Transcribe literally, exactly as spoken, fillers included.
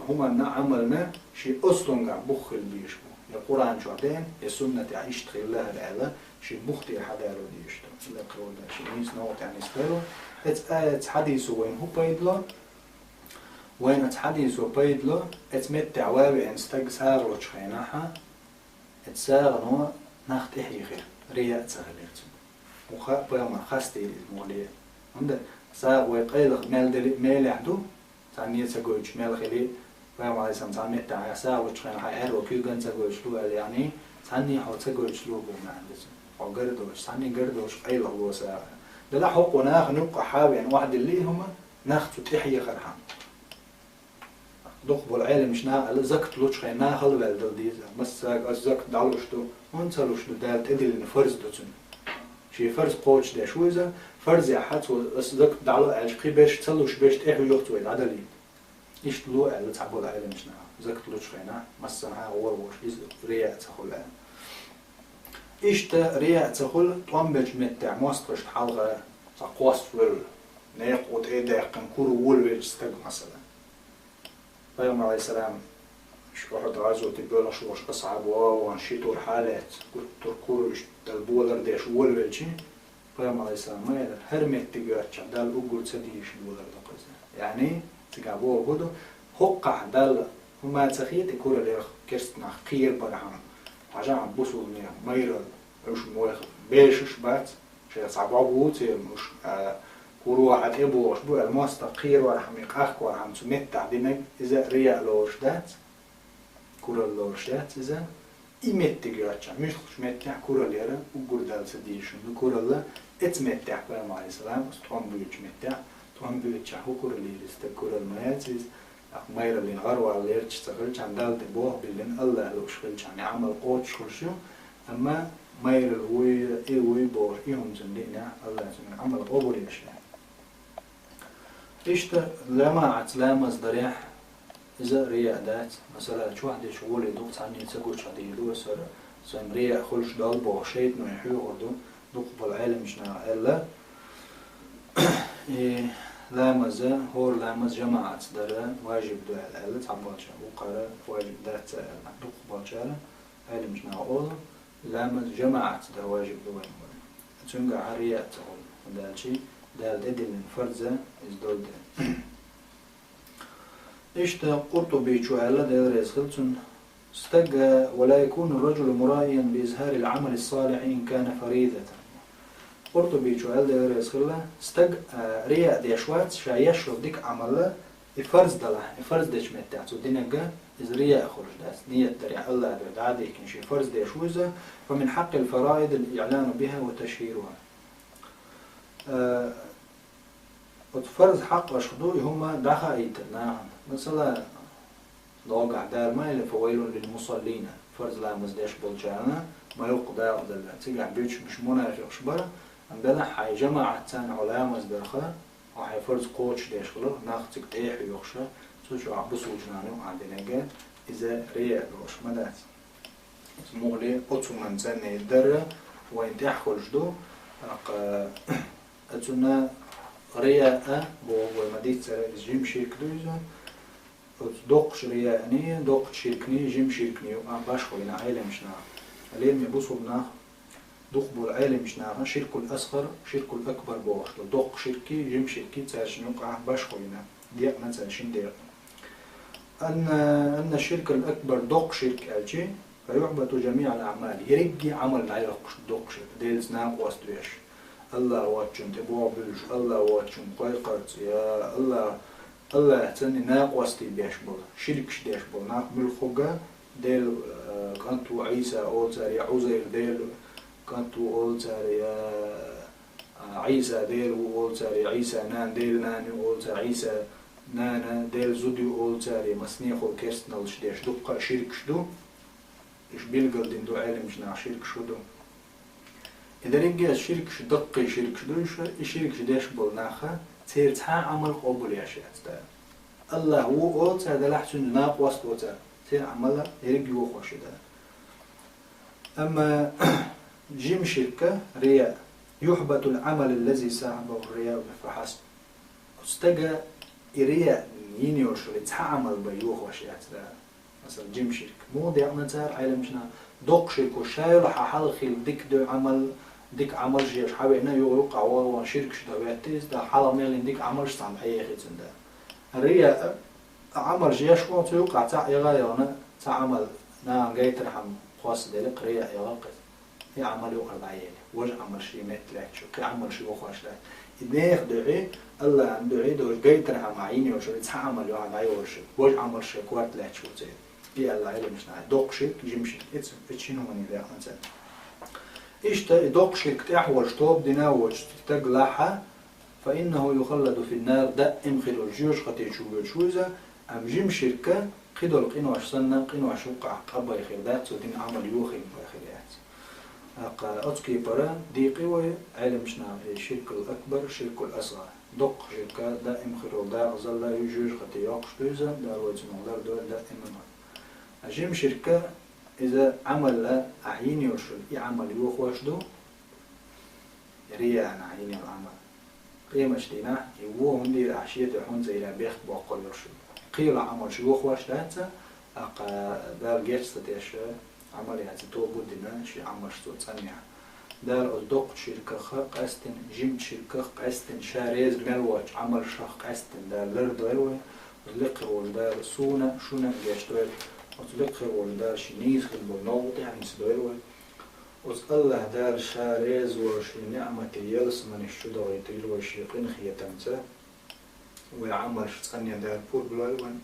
ХӀуманна, Ӏамална ший ослунгахь бух хила безаш бу. Я Къуръан чохь деана, я суннатехь иштта хилла хӀара аьлла, ший бух тӀера хьадало дезаш ду. Лекха волу дела, ший нийса новкъа тӀехь нисделла. Эцу аятца, хьадисо вайна хӀун пайда ло? Вайна оцу хьадисо пайда ло, эцу меттехь ван веана стаг сагӀа лучу хенахь, эцу сагӀано нах тӀехьийхира, рияъ ца хилира цуьнан. Вукху а пайхамар хастийра иза муха ле. ХӀунда сагӀа вай къайлаха мел дели а мелехь ду, цхьанне а ца гойтуш мел хили, пайхамар Ӏалайхиссалам цхьана меттехь хьайн сагӀа лучу хенахь хьайн аьрру куьйга ца гойтуш ло аьлла, яъни цхьанне хьо ца гойтуш ло бу маьӀна ду цуьнан. Хьо гар а доцуш, цхьанне гар а доцуш къайлаха ло сагӀа. Делахь хӀокхо нахана юккъахь хьан веана охьадиллий хӀума, нах цу тӀехьехархьама. Дукха болу Ӏеламчу наха аьлла, закат лучу хенахь нахала ваьлла дала деза. Массаьрга ас закат дӀалуш ду, хӀунда ца луш ду, Дала тӀедиллина фарз ду цуьнан. Шен фарз кхочушдеш ву иза, фарзехь цо ас закат дӀало аьлча, кхин берш ца луш берш тӀехьоьху цо и дӀадалийта. Иштта ло аьлла цхьаболу Ӏеламчу наха, закат лучу хенахь массанхьа а гӀора волуш, иза рияъ ца хуьлу аьлла. Иштта рияъ ца хуьлу тӀом бечу меттехь мостагӀашна хьалха цхьа кхоссавелла, некъа тӀе а даьккхина, кура волавеллачу стага, масала. Пайхамар Ӏалайхиссалам, шу Ухьуд гӀазоте боьлхуш волуш асхьаб ван а вахана, ши тур хьа а лаьцна, гуттар а кура уьш дала болар деш волавелча, Пайхамар Ӏалайхиссалам ма элира, хӀара меттиг йоцчохь Далла уггар ца дийша болар ду-кх иза. Яъни, цигахь бохург хӀун ду, хӀокхахь Далла хӀума ца хета кураллех керста нах кхерабархьама, хьажахьа бусулба нехан майралла, уьш ма вайх бешаш бац, шайх цхьа бӀо бу церан уьш, а, куро хьан тӀе бохуш бу аьлла, мостагӀа кхерорхьама, къахкорхьама цу меттахь динарг, иза рияъ лоруш дац, куралла лоруш яц иза. И меттиг йоцчохь, муьлххачу меттехь куралла яра уггар Далла ца дийшина ду куралла, эцу меттехь Пайхамар Ӏалайхиссалам, ас тӀом буьйцучу меттехь, тӀом буьйцучохь хӀун куралла йийр стаг, куралла ма яц иза, тӀаккха майраллин гӀаравала лерча ца хилчахьана, Далла тӀе боху биллина, АллахӀ лууш хилчахьана, и Ӏамал кхочуш хуьлуш ю, амма майралла вуй, и вуй бохуш, и хӀума цунна лиънехь, АллахӀа цуьнан Ӏамал къобалъеш яц. Иштта, жамаӀатца ламаз дарехь, иза рияъ дац. Масала, чохь дечу гӀоле дукха цхьанне ца гучахь дийр ду аса хӀара, сан рияъ хуьлуш долу боху шайтӀано хьоьхур ду, дукха болу Ӏеламчу наха аьлла. И ламаза, хӀора ламаз жамаӀатца дара важиб ду аьлла, аьлла цхьаболчара, вукхара важиб дац аьлла. Дукха болчара Ӏеламчу наха олу, ламаз жамаӀатца дан важиб ду вайна бара. Цуьнгахь рияъ ца хуьлу, хӀунда аьлча Дала тӀедиллина фарза иза долу дела. Иштта Къуртубичо аьлла, Дела реза хила цунна, стага: «ولا يكون الرجل مرائيا بإظهار العمل الصالح إن كان فريضة». Къуртубичо аьлла, Дела реза хила, стаг, а, рияъ деш вац, ша еш йолу дика Ӏамал, и фарз далахь, и фарз дечу меттехь цо динарг, иза рияъ хуьлуш дац. Ният дарехь, АллахӀ дуьхьа дӀа а дихкина, шен фарз деш ву иза, «فمن حق الفرائض الإعلان بها وتشهيرها». Э, оцу фарз хьакъашха ду и хӀума дӀахаийтар нахана. Масала, догахь Дала ма аьлла: «فويل للمصلين», фарз ламаз деш болчарна ма юккъе дакъа делла. Цигахь буьйцуш берш мунафикъаш бара, амма делахь хьайн жамаӀатца хьо ламаз дарх, хьо хьайн фарз кхочушдеш хиларх, нах цига тӀехьа хьоьхуш, цу чохь бусулба нана юкъахь динарг, иза рияъ долуш ма дац. Иза муххале оцу хӀуманца нейр дара вайна тӀехь хуьлуш ду, тӀаккха оцунна рияъ а боху вай ма-дийццара, иза жима ширк ду иза. Оцу доккхачу рияъний, доккхачу ширкний, жима ширкний юкъахь башхо йина Ӏеламчу наха. Лераме бусулба нах, дукха болу Ӏеламчу наха ширкул асгӀар, ширкул акбар бохуш ду. Доккха ширкий, жима ширкий цаьршинна юкъахь башхо йина, декъна цаьршинна декъна. Анна, анна ширкал акбар доккха ширк аьлчи, فيحبط جميع الأعمال. Ерриге Ӏамал дӀайоккхуш ду доккха ширк, Делаца накъост веш. АллахӀ воцчунна тӀе боху буьллуш, АллахӀ воцчунна кхойкхарца, я АллахӀ, АллахӀца накъостий беш болу, ширкаш деш болу нах муьлхха а, Делан, э, кӀант ву Ӏийса олу цара, я Ӏузайр Делан кӀант ву олу цара, я, э, Ӏийса Дела ву олу цара, я Ӏийса нана Делан нана ю олу цара, Ӏийса нана Делан зуда ю олу цара, я массанехула керстаналлаш деш дуккха а ширкаш ду. Уьш билгалдина ду Ӏеламчу наха ширкаш хӀун ду. И дерриге а ширкаш, даккхий ширкаш ду уьш, и ширкаш деш болу наха, церан цхьа а Ӏамал къобалъеш яц Дала. АллахӀ ву олу цара, делахь цуьнца накъост ву цара, церан Ӏамал ерриг йохош ю Дала. Амма жима ширк а, рияъ, يحبط العمل الذي صاحبه الرياء فحسب. Оцу стага и рияъ Йина йолуш йолу цхьа Ӏамал бен йохош яц Дала. Масала, жима ширк. Муха декъна цара Ӏеламчу наха? Доккха ширк ву ша йолу хьан хьалха хилла дика ду Ӏамал, дика Ӏамалш еш хьан веана, юха юккъахь вон-вон ширкаш дан веттий иза, тӀаккха хьалха мел йина дика Ӏамалш цхьаьна хьаехий цуьнан Дала. Риа, Ӏамалш еш вон цу юккъахь цхьаъ яха а йогӀна, цхьа Ӏамал нахана гайтархьама кхоссаделла-кх, риа яха-кх иза. И Ӏамал юкъара дӀаели. Важа Ӏамалш шен метта лаьтташ, кхин Ӏамалш йохош лаьтта. И нехан дуьхьа, Аллахьан дуьхьа долуш гайтархьама йина йолуш, и цхьа Ӏамал юкъара дӀайолуш, важа Ӏамалш шен корта лаьтташ ву церан. И аьлла Ӏеламчу наха: доккха ширк, жима ширк. Эцу, эцу шинна хӀуманна декъна цара. Иштта и доккха ширк тӀехь волуш тоба дина воцу стаг лахь, فإنه يخلد في النار, даим хир йолу жоьжахати чу воьдуш ву иза, амма жима ширка кхидолу къинош санна, къинош юккъахь къа бен хир дац, цо дина Ӏамал йохийна бен хир яц. ТӀаккха оцу кепара дийкъи вай Ӏеламчу наха и ширкул акбар, ширкул асгӀар. Доккха ширка даим хир йолу дакъазалла ю, жоьжахати йоккхуш ду иза, Дала вай цунах лардойла даиман. Жима ширка иза Ӏамал а, ахь йина йолуш йолу и Ӏамал йохош ду, риаъна ахь йина йолу Ӏамал. Къематчу дийнахь и вон хӀун дийр ахь шен дуьхьа, хӀунда ца йира бехк боккхур йолуш ю. Кхин йолу Ӏамалш йохош дац, тӀаккха Дала геч ца деш Ӏамал яц, тоба дина, шен Ӏамалш цо цӀанъяьхна. Дала оцу доккхачу ширках а къаьстина, жимачу ширках а къаьстина, ша реза мел воцучу Ӏамалшах а къаьстина Дала лардойла вай. Оцу лекха волчу Дала суна а, шуна а гечдойла. Оцу лекха волчу Дала шен нийса хир болу новкъа тӀехь нисдойла вай. Оцу Аллахь Дала ша реза волу шен неӀмате ялсаманеш чу дохуьйтийла вай шен къинхетамца, вай Ӏамалш цӀанъян Дала пурба лойла вайн.